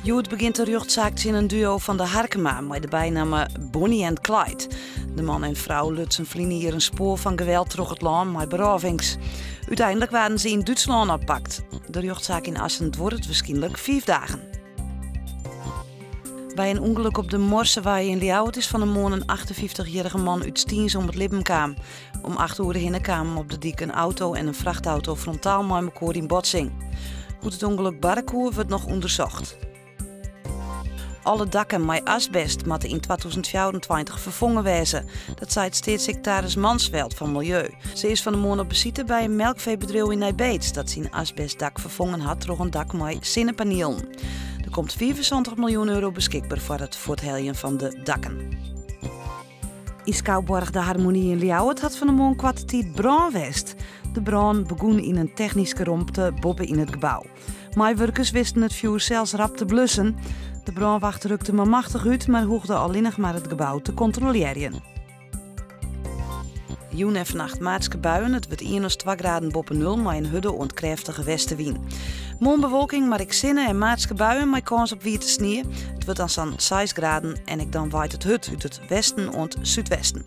Hjoed begjint de rjochtsaak tsjin in duo fan de Harkema mei de bynamme Bonnie en Clyde. De man en frou lutsen ferline jier in spoar fan geweld troch it lân mei berôvings. Uteinlik waarden se yn Dútslân oppakt. De rjochtsaak yn Assen duorret wierskynlik fiif dagen. By in ûngelok op de Morsewei yn Ljouwert is fan 'e moarn in 58-jierrige man út Stiens om it libben kaam. Om 8 oere hinne kamen op de dyk in auto en in frachtauto frontaal mei mekoar yn botsing. Hoe't it ûngelok barre koe, wurdt noch ûndersocht. Alle dakken mei asbest moatte yn 2024 ferfongen wêze. Dat seit steatssiktaris Mansveld fan Miljeu. Se is fan 'e moarn op besite by in melkfeebedriuw yn Nij Beets dat syn asbestdak ferfongen hat troch in dak mei sinnepanielen. Der komt 75 miljoen euro beskikber foar it fuortheljen fan de dakken. Yn skouboarch De Harmonie yn Ljouwert hat fan 'e moarn koarte tiid brân west. De brân begûn yn in technyske romte boppe yn it gebou. Meiwurkers wisten it fjoer sels rap te blussen. De brânwacht rukte manmachtich út, mar hoegde allinnich mar it gebou te kontrolearjen. Jûn en fannacht maartske buien. It wurdt ien as twa graden boppe nul mei in hurde oant krêftige westewyn. Moarn bewolking, mar ek sinne en maartske buien mei kâns op wiete snie. It wurdt dan sa'n seis graden en ek dan waait it hurd út it westen oant súdwesten.